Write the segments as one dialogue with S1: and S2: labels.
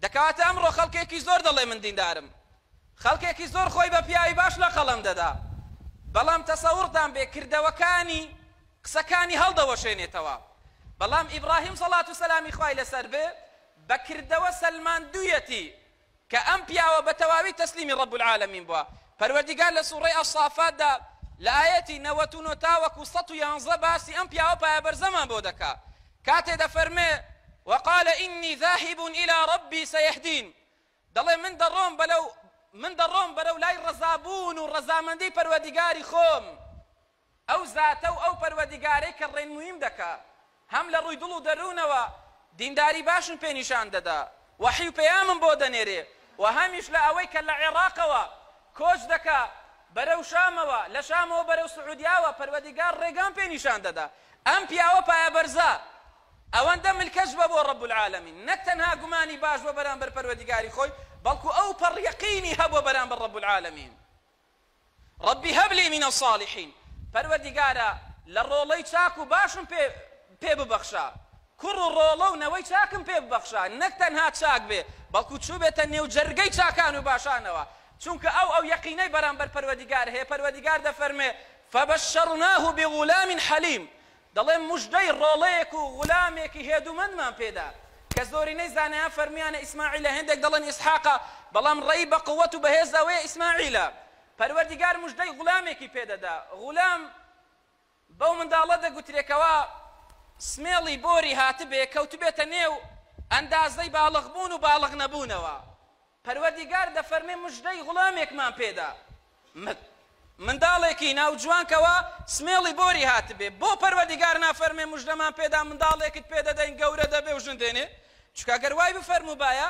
S1: دەکەواتە ئەمڕۆ خەڵکێکی زۆر دەڵێ من دیندارم، خەڵکێکی زۆر خۆی بە پیاوی باش لە قەڵەم دەدا، بەڵام تەسەوڕتان بێ کردەوەکانی قسەکانی هەڵدەوەشێنێتەوە. بەڵام ئیبڕاهیم سەڵات و سەلامی خوای لەسەر بێ بە کردەوە سەلماندوویەتی کە ئەم پیاوە بە تەواوی تەسلیمی رب العالمین بووە. پەروەردیگار لە سوڕەی الصافاتدا لە ئایەتی 99 تاوەکو 111 باسی ئەم پیاوە پایەبەرزەمان بۆ دەکا کاتێ دەفەرمێ، وقال انی ذاهب الی ربی سیهدین، دەڵێ من دەڕۆم بەلەو من دەڕۆم بەرەو لای ڕەزابوون و ڕەزامەندی پەروەردیگاری خۆم. ئەو زاتە و ئەو پەروەردیگارەی کە ڕێنموویم دەکا، هەم لە ڕووی دڵ و دەروونەوە دینداری باشم پێ نیشان دەدا، وەحی و پەیامم بۆ دەنێرێ و هەمیش لە ئەوەی کە لە عێڕاقەوە کۆچ دەکا بەرەو شامەوە، لە شامەوە بەرەو سعودیاوە، پەروەردیگار ڕێگام پێ نیشان دەدا. ئەم پیاوە پایەبەرزە ئەوەندە ملکەچ بە بۆ رب العالمین، نەک تەنها گومانی باش بووە بەرامبەر پەروەردیگاری خۆی، بەڵکو ئەو پەڕ یەقینی هەبووە بەرامبەر رب العالمین. رب هب لی من الصالحین، پەروەردیگارا لە ڕۆڵەی چاک و باشم پێ پێ ببەخشە، کوڕ و ڕۆڵە و نەوەی چاکم پێ ببەخشە، نەک تەنها چاک بێ، بەڵکو چووبێتە نێو جەرگەی چاکان و باشانەوە، چونکە ئەو ئەو یەقینەی بەرامبەر پەروەردیگار هەیە، پەروەردیگار دەفەرموێ، فبشرناه بغلام حلیم، دەڵێ موژدەی ڕۆڵەیەک و غولامێکی هێدومەندمان پێدا، کە زۆرینەی زانایان فەرموویانە ئیسماعیلە، هێندێک دەڵێن ئیسحاقە، بەڵام ڕەئی بە قوەت و بەهێز ئەوەیە ئیسماعیلە. پەروەردیگار موژدەی غولامێکی پێدەدا، غولام بەو منداڵە دەگوترێ کەوا سمێڵی بۆری هاتبێ، کەوتبێتە نێو ئەندازەی باڵغ بوون و باڵغ نەبوونەوە. پەروەردیگار دەفەرمێ مژدەی غوڵامێکمان پێدا، منداڵێکی ناوجوان کەوا سمێڵی بۆری هاتبێ، بۆ پەروەردیگار نافەرمێ مژدەمان پێدا منداڵێکت پێدەدەین گەورە دەبێ و ژن دێنێ؟ چونکە گەر وای بفەرمووبایە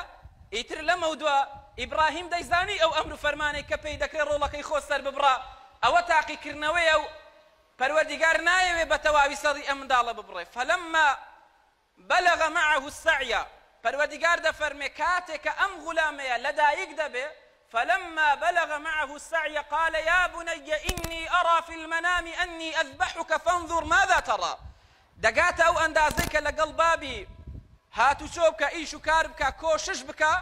S1: ئیتر لەمەودوا ئیبڕاهیم دەیزانی ئەو ئەمر و فەرمانەی کە پێی دەکرێ ڕۆڵەکەی خۆ سەرببڕە ئەوە تاقیکردنەوەیە و پەروەردیگار نایەوێ بەتەواوی سەری ئەم منداڵە ببڕێ فلما بلغ معه السعی، پەروەردیگار دەفەرمێ کاتێ کە ئەم غولامەیە لەدایک دەبێ، فلما بلغ معه السعی قال یا بنی انی اری فی المنام انی اذبحک فانظر ماذا تری، دەگاتە ئەو ئەندازەی کە لەگەڵ بابی هاتوچۆ بکا، ئیش و کار بکا، کۆشش بکا،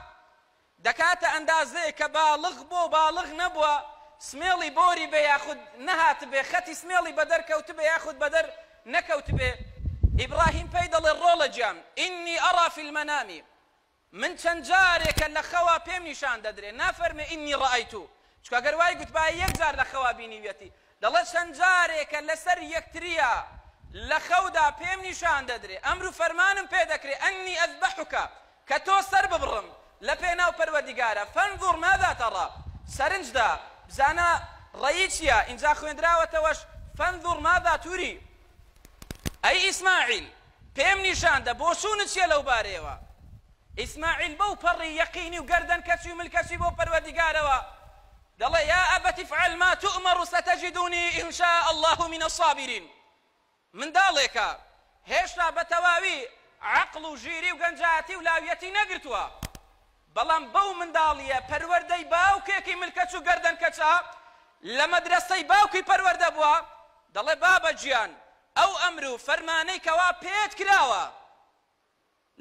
S1: دەکاتە ئەندازەیەک کە باڵغ بووە و باڵغ نەبووە، سمێڵی بۆری بێ یاخود نەهاتبێ، خەتی سمێڵی بەدەر کەوتبێ یاخود بەدەر نەکەوتبێ، ئیبڕاهیم پێی دەڵێ، ڕۆڵە گیان، انی ارا فی المنام، من چەند جارێکە لە خەوا پێم نیشان دەدرێ، نافەرمێ انی رأیت، چونکە گەر وای گوتبایە یەک جار لە خەوا بینیویەتی، دەڵێ چەند جارێکە لەسەر یەکترییە لە خەودا پێم نیشان دەدرێ، ئەمر و فەرمانم پێ دەکرێ، انی اذبحک، کە تۆ سەر ببڕم لە پێناو پەروەردیگارە، فانظر ماذا تری، سەرنج دە، بزانە ڕەئی چییە، ئینجا خوێندراوەتەوەش، فانظر ماذا تری، ئەی ئیسماعیل پێم نیشان دە بۆچوونت چییە لەو بارەیەوە؟ ئیسماعیل بەو پەڕی یەقینی و گەردەنکەچی و ملکەچی بۆ پەروەردیگارەوە دەڵێ، یا ابت افعل ما تؤمر ستجدنی ان شاء اللە من الصابرین، منداڵێکە هێشتا بە تەواوی عەقڵ و ژیری و گەنجایەتی و لاویەتی نەگرتووە، بەڵام بەو منداڵییە پەروەردەی باوکێکی ملکەچ و گەردەنکەچە لە مەدرەسەی باوکی پەروەردە بووە، دەڵێ بابە گیان ئەو ئەمر و فەرمانەی کەوا پێت کراوە،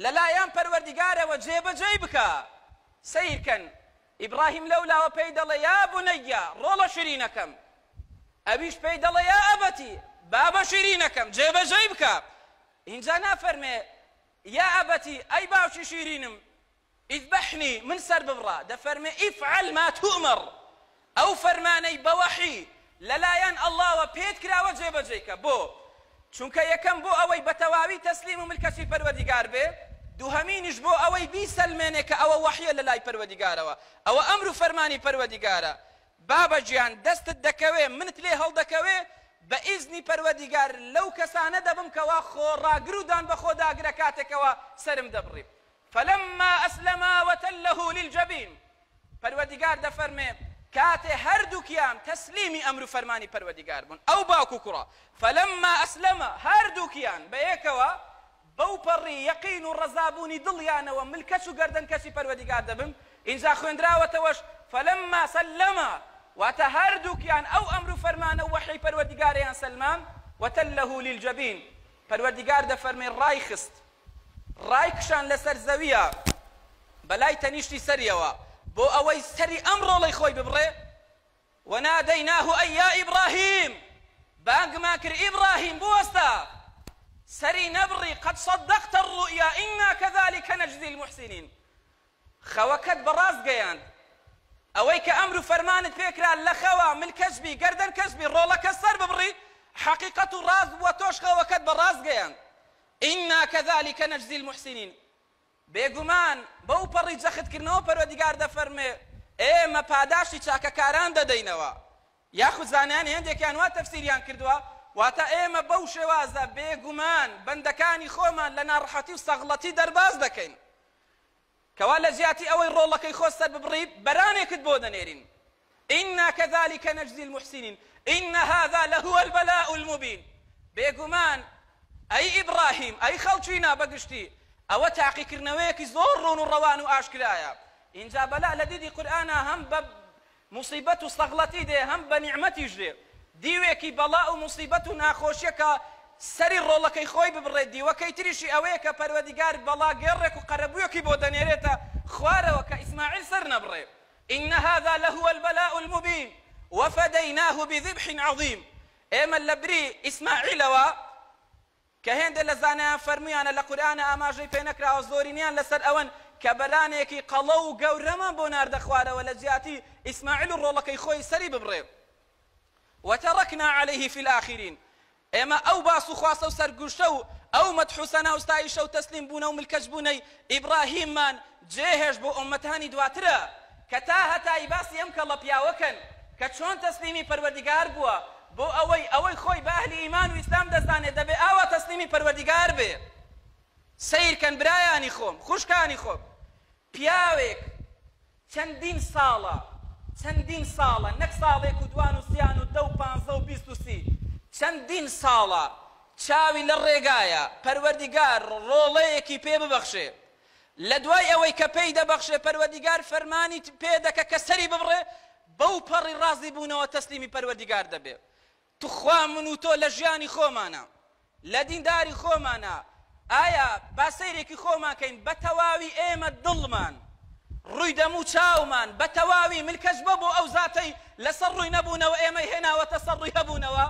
S1: لەلایەن پەروەردیگارەوە جێبەجێی بکە، سەیرکەن ئیبڕاهیم لەولاوە پێی دەڵێ یا بنیە، ڕۆڵە شیرینەکەم، ئەویش پێی دەڵێ یا ئەبەتی، بابە شیرینەکەم، جێبەجێی بکە، ئینجا نافەرمێ یا ئەبەتی، ئەی باوکی شیرینم، اذبحنی، من سەر ببڕە، دەفەرمێ، افعل ما تؤمر، ئەو فەرمانەی بە وەحی لەلایەن اللە وە پێت کراوە جێبەجێی کە، بۆ؟ چونکە یەکەم بۆ ئەوەی بە تەواوی تەسلیم و ملکەچی پەروەردیگار بێ، دووهەمینیش بۆ ئەوەی بیسەلمێنێ کە ئەوە وەحیە لەلای پەروەردیگارەوە، ئەوە ئەمر و فەرمانی پەروەردیگارە، بابە گیان دەستت دەکەوێ منت لێ هەڵدەکەوێ، بە ئیزنی پەروەردیگار لەو کەسانە دەبم کەوا خۆڕاگر و دانبەخۆداگرە کاتێکەوە سەرم دەبڕی. فلما اسلما وتله للجبین، پەروەردیگار دەفەرمێ کاتێ هەردووکیان تەسلیمی ئەمر و فەرمانی پەروەردیگار بوون ئەو باوک و کوڕە، فلما اسلما، هەردووکیان بەیەکەوە بەو پەڕی یەقین و ڕەزابوونی دڵیانەوە ملکەچ و گەردەنکەچی پەروەردیگار دەبن، ئینجا خوێندراوەتەوەش فلما سلما، واتە هەردووکیان ئەو ئەمر و فەرمانە و وەحیەی پەروەردیگاریان سەلماند، وتله للجبین، پەروەردیگار دەفەرمێ ڕایخست، ڕایکشان لەسەر زەویە. بەلای تەنیشتی سەریەوە بۆ ئەوەی سەری ئەم ڕۆڵەی خۆی ببڕێ. ونادیناه ئەی یا ئیبراهیم، بانگمان کرد ئیبراهیم بوەستە، سەری نەبڕی، قد صدقت الرؤیا انا کذلک نجزی المحسنین، خەوەکەت بەڕاست گەیاند، ئەوەی کە ئەمر و فەرمانت پێکرا لە خەوا ملکەچ بی، گەردەن کەچ بی، ڕۆڵەکە سەر ببڕی، حەقیقەت و ڕاست بووە، تۆش خەوەکەت بەڕاست گەیاند. انا کذلک نجزی المحسنین. بێگومان بەو پەڕی جەختکردنەوە پەروەردیگار دەفەرموێ، ئێمە پاداشتی چاکەکاران دەدەینەوە. یاخود زانایانی هەندێکیان وا تەفسیریان کردووە، واتە ئێمە بەو شێوازە بێگومان بەندەکانی خۆمان لە ناڕەحەتی و سەغڵەتی دەرباز دەکەین. کەوا لە جیاتی ئەوەی ڕۆڵەکەی خۆت سەرببڕی بەرانێکت بۆ دەنێرین. انا کذلک نجزی المحسنین ان هذا لهو البلاء المبین. بێگومان ئەی ئیبڕاهیم، ئەی خەڵکینە بە گشتی، ئەوە تاقیکردنەوەیەکی زۆر ڕوون و ڕەوان و ئاشکرایە. ئینجا بەلا لە دیدی قورئانا هەم بە موسیبەت و سەغڵەتی دێ هەم بە نیعمەتیش دێ. دیوێکی بەڵا و موسیبەت و ناخۆشیە کە سەری ڕۆڵەکەی خۆی ببڕێ، دیوەکەی تریشی ئەوەیە کە پەروەردیگار بەڵا گێڕێک و قەرەبوویەکی بۆ دەنێرێتە خوارەوە کە ئیسماعیل سەر نەبڕێ. ان هذا لهو البلاء المبین وفدیناه بذبح عظیم. ئێمە لەبری ئیسماعیلەوە کە هێندێ لە زانایان فەرموویانە لە قورئانا ئاماژەی پێ نەکراوە زۆرینیان لەسەر ئەوەن کە بەرانێکی قەڵەو و گەورەمان بۆ ناردە خوارەوە لە جیاتی ئیسماعیل و ڕۆڵەکەی خۆی سەری ببڕێ. وترکنا علیه فی الآخرین. ئێمە ئەو باس و خواسە و سەرگوشە و ئەو مەدح و سەنا و ستایشە و تەسلیم بوونە و ملکەچ بوونەی ئیبڕاهیممان جێهێشت بۆ ئوممەتانی دواترە کە تا هەتایی باسی ئەم کەڵە پیاوە کەن کە چۆن تەسلیمی پەروەردیگار بووە بۆ ئەوەی ئەوەی خۆی بە ئەهلی ئیمان و ئیسلام دەزانێ دەبێ ئاوا تەسلیمی پەروەردیگار بێ. سەیر کەن برایانی خۆم خوشکانی خۆم پیاوێک چەندین ساڵە چەندین ساڵە نەک ساڵێک و دوان و سیان و دە و پانزە و 20 و 30 چەندین ساڵە چاوی لە ڕێگایە پەروەردیگار ڕۆڵەیەکی پێ ببەخشێ لە دوای ئەوەی کە پێی دەبەخشێ پەروەردیگار فەرمانی پێ دەکە کە سەری ببڕێ بەو پەڕی ڕازی بوونەوە تەسلیمی پەروەردیگار دەبێ. توخوا من و تۆ لە ژیانی خۆمانا لە دینداری خۆمانا ئایا با سەیرێکی خۆمان کەین بە تەواوی ئێمە دڵمان ڕووی دەموو چاومان بە تەواوی ملکەچ بۆ بۆ ئەو زاتەی لەسەر ڕووی نەبوونەوە ئێمەی هێناوەتە سەر ڕووی هەبوونەوە؟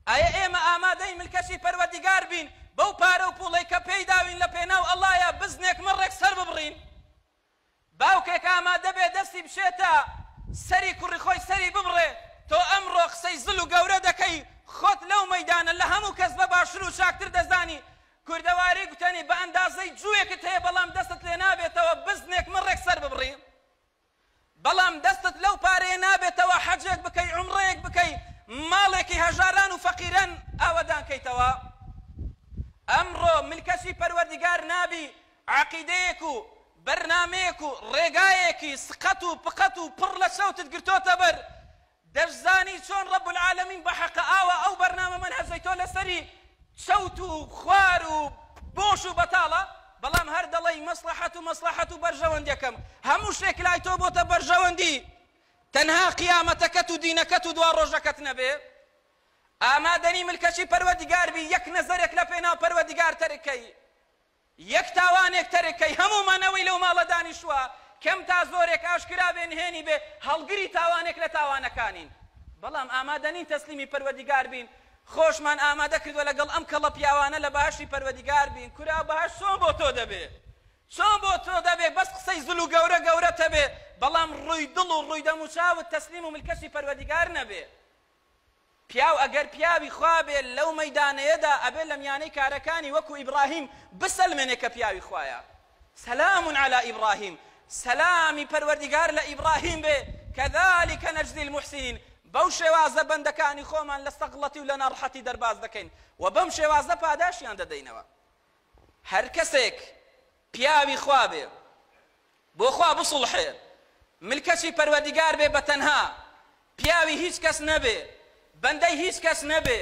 S1: ئایا ئێمە ئامادەین ملکەچی پەروەردیگار بین بەو پارە و پوڵەی کە پێی داوین لە پێناو ئەڵڵایا بزنێک مەڕێک سەر ببڕین؟ باوکێک ئامادە بێ دەستی بچێتە سەری کوڕی خۆی سەری ببڕێ، تۆ ئەمڕۆ قسەی زل و گەورە دەکەی خۆت لەو مەیدانە لە هەموو کەس بە باشتر و چاکتر دەزانی، کوردەواری گوتەنی بە ئەندازەی جووێکت هەیە بەڵام دەستت لێ نابێتەوە بزنێک مەڕێک سەر ببڕی. بەڵام دەستت لەو پارەیە نابێتەوە حەجێک بکەی عومڕەیەک بکەی ماڵێکی هەژاران و فەقیران ئاوەدان کەیتەوە. ئەمڕۆ ملکەچی پەروەردیگار نابی عەقیدەیەک و بەرنامەیەک و ڕێگایەکی سقەت و پقەت و پڕ لە چەوتت گرتۆتە بەر دەشزانی چۆن رب العالمین بە حەقە ئاوا ئەو بەرنامە مەنهەجەی تۆ لەسەری چەوت و خوار و بۆش و بەتاڵە بەڵام هەر دەڵێی مەسڵەحەت و مەسڵەحەت و بەرژەوەندیەکەم هەموو شتێک لای تۆ بۆتە بەرژەوەندی تەنها قیامەتەکەت و دینەکەت و دواڕۆژەکەت نەبێ ئامادەنی ملکەچی پەروەردیگار بی یەک نەزەرێک لە پێناو پەروەردیگار تەرک کەی یەک تاوانێک تەرک کەی هەموومان ئەوەی لەو ماڵە دانیشتووە کەم تا زۆرێک ئاشکرا بێ نهێنی بێ هەڵگری تاوانێک لە تاوانەکانین بەڵام ئامادە نین تەسلیمی پەروەردیگار بین خۆشمان ئامادە کردوە لەگەڵ ئەم کەڵە پیاوانە لە بەهەشتی پەروەردیگار بین کورە بەهەشت چۆن بۆ تۆ دەبێ چۆن بۆ تۆ دەبێ بەس قسەی زل و گەورە گەورەت هەبێ بەڵام ڕووی دڵ و ڕووی دەموچاوت تەسلیم و ملکەچی پەروەردیگار نەبێ. پیاو ئەگەر پیاوی خوا بێ لەو مەیدانەیەدا ئەبێ لە میانەی کارەکانی وەکو ئیبڕاهیم بسەلمێنێ کە پیاوی خوایە. سلام علی ابراهیم سەلامی پەروەردیگار لە ئیبڕاهیم بێ، کذلک نجزی المحسنین بەو شێوازە بەندەکانی خۆمان لە سەغڵەتی و لە ناڕەحەتی دەرباز دەکەین و بەم شێوازە پاداشتیان دەدەینەوە. هەر کەسێک پیاوی خوا بێ بۆ خوا بسوڵحێ ملکەچی پەروەردیگار بێ بەتەنها پیاوی هیچ کەس نەبێ بەندەی هیچ کەس نەبێ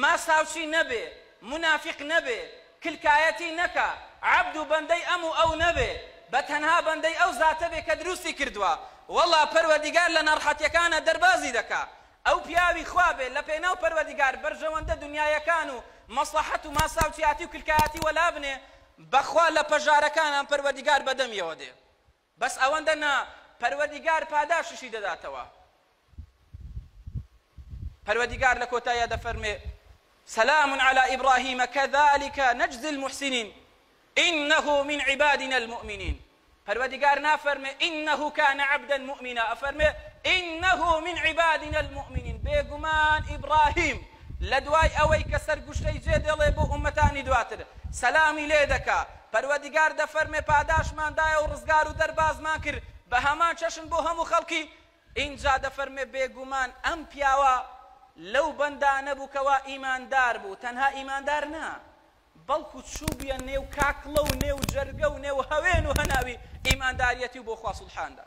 S1: ماساوچی نەبێ مونافیق نەبێ کلکایەتی نەکا عەبد و بەندەی ئەم و ئەو نەبێ بەتەنها بەندەی ئەو زاتە بێ کە دروستی کردوە وەڵا پەروەردیگار لە ناڕحەتیەکانا دەربازی دەکا ئەو پیاوی خوا بێ لە پێناو پەروەردیگار بەرژەوەندە دونیایەکان و مەسڵەحەت و ماساوچیاتی و کلکایەتی وەلا بنێ. بەخوا لە پەژارەکانان پەروەردیگار بەدەمیەوە دێ. بەس ئەوەندە نا، پەروەردیگار پاداشتیشی دەداتەوە. پەروەردیگار لە کۆتاییا دەفەرمێ، سلام علی ابراهیم کذلک نجزی المحسنین انه من عبادنا المؤمنین. پەروەردیگار نافەرمێ انه کان عبدا مؤمنا، ئەفەرمێ انه من عبادنا المؤمنین. بێگومان ئیبراهیم لە دوای ئەوەی کە سەرگوشتەی جێ دێڵێ بۆ ئوممەتانی دواتر سەلامی لێ دەکا، پەروەردیگار دەفەرمێ پاداشمان دایە و ڕزگار و دەربازمان کرد بە هەمان چەشن بۆ هەموو خەڵکی، ئینجا دەفەرمێ بێگومان ئەم پیاوە لەو بەندانە بوو کەوا ئیماندار بوو، تەنها ئیماندار نا، بەڵکو چووبیە نێو کاکڵە و نێو جەرگە و نێو هەوێن و هەناوی ئیمانداریەتی و بۆ خوا سوبحان دا.